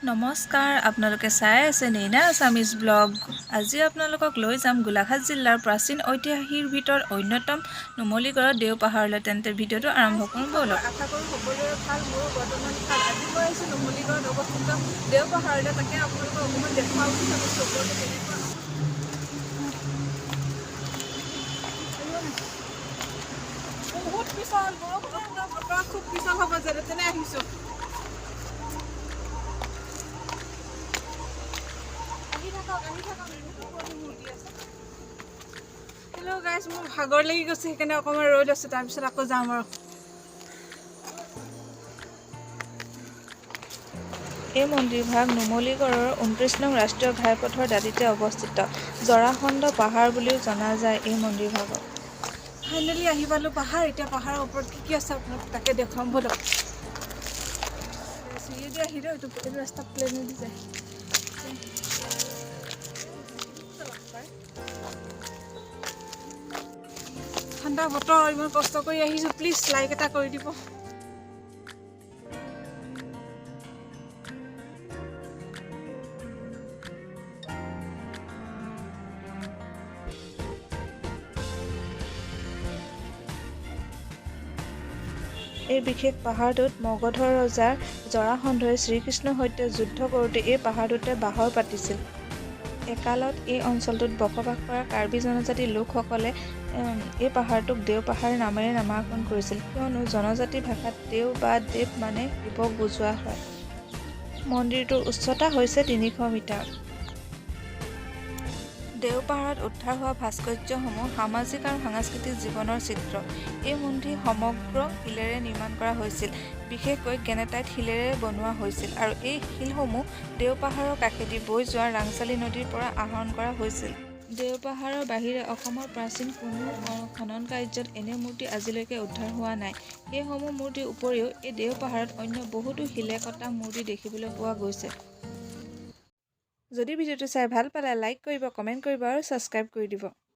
নমস্কাৰ, আপোনালোকে চাই আছে নেইনা আছামিজ ব্লগ। আজি আপোনালোকক লৈ যাম গোলাঘাট জিলাৰ প্ৰাচীন ঐতিহাসিক ভিতৰত অন্যতম নুমলীগড়ৰ দেওপাহাৰলৈ। তেন্তে ভিডিঅ'টো আৰম্ভ কৰোঁ ব'লক। আশা কৰোঁ সকলোৰে ভাল, মোৰো বৰ্তমান ভাল। আজি মই আহিছোঁ নুমলীগড়ত অৱস্থিত দেওপাহাৰলৈ। তাকে আপোনালোকক অকণমান দেখুৱাওঁ বুলি ভাবিছোঁ ওপৰতে কেনেকুৱা। বহুত পিছল, বৰষুণৰ বতৰ, খুব পিছল হ'ব। যেনে তেনে আহিছোঁ। আহি থাকক, আহি থাকক। বহুতো পুৰণি মূৰ্তি আছে। হেল্ল' গাইজ, মোৰ ভাগৰ লাগি গৈছে, সেইকাৰণে অকণমান ৰৈ লৈছোঁ। তাৰপিছত আকৌ যাম আৰু। এই মন্দিৰভাগ নুমলীগড়ৰ 29 নং ৰাষ্ট্ৰীয় ঘাইপথৰ দাঁতিতে অৱস্থিত। জৰাসন্ধ পাহাৰ বুলিও জনা যায় এই মন্দিৰভাগক। ফাইনেলি আহি পালোঁ পাহাৰ। এতিয়া পাহাৰৰ ওপৰত কি কি আছে আপোনাক তাকে দেখুৱাম, ব'লক। চিৰিয়েদি আহিলেও এইটো ৰাস্তা প্লেনেদি যায়। ঠাণ্ডা বতৰ, ইমান কষ্ট কৰি আহিছোঁ, প্লিজ লাইক এটা কৰি দিব। এই বিশেষ পাহাৰটোত মগধৰ ৰজা জৰাসন্ধই শ্ৰীকৃষ্ণৰ সৈতে যুদ্ধ কৰোঁতে এই পাহাৰটোতে বাহৰ পাতিছিল। একালত এই অঞ্চলটোত বসবাস কৰা কাৰ্বি জনজাতিৰ লোকসকলে এই পাহাৰটোক দেওপাহাৰ নামেৰে নামাকৰণ কৰিছিল, কিয়নো জনজাতি ভাষাত দেও বা দেৱ মানে শিৱক বুজোৱা হয়। মন্দিৰটোৰ উচ্চতা হৈছে 300 মিটাৰ। দেওপাহাৰত উদ্ধাৰ হোৱা ভাস্কৰ্যসমূহ সামাজিক আৰু সাংস্কৃতিক জীৱনৰ চিত্ৰ। এই মন্দিৰ সমগ্ৰ শিলেৰে নিৰ্মাণ কৰা হৈছিল, বিশেষকৈ গ্ৰেনাইট শিলেৰে বনোৱা হৈছিল আৰু এই শিলসমূহ দেওপাহাৰৰ কাষেদি বৈ যোৱা ৰাংচালি নদীৰ পৰা আহৰণ কৰা হৈছিল। দেওপাহাৰৰ বাহিৰে অসমৰ প্ৰাচীন কোনো খনন কাৰ্যত এনে মূৰ্তি আজিলৈকে উদ্ধাৰ হোৱা নাই। সেইসমূহ মূৰ্তিৰ উপৰিও এই দেওপাহাৰত অন্য বহুতো শিলে কটা মূৰ্তি দেখিবলৈ পোৱা গৈছে। যদি ভিডিঅ'টো চাই ভাল পালে, লাইক কৰিব, কমেণ্ট কৰিব আৰু ছাবস্ক্ৰাইব কৰি দিব।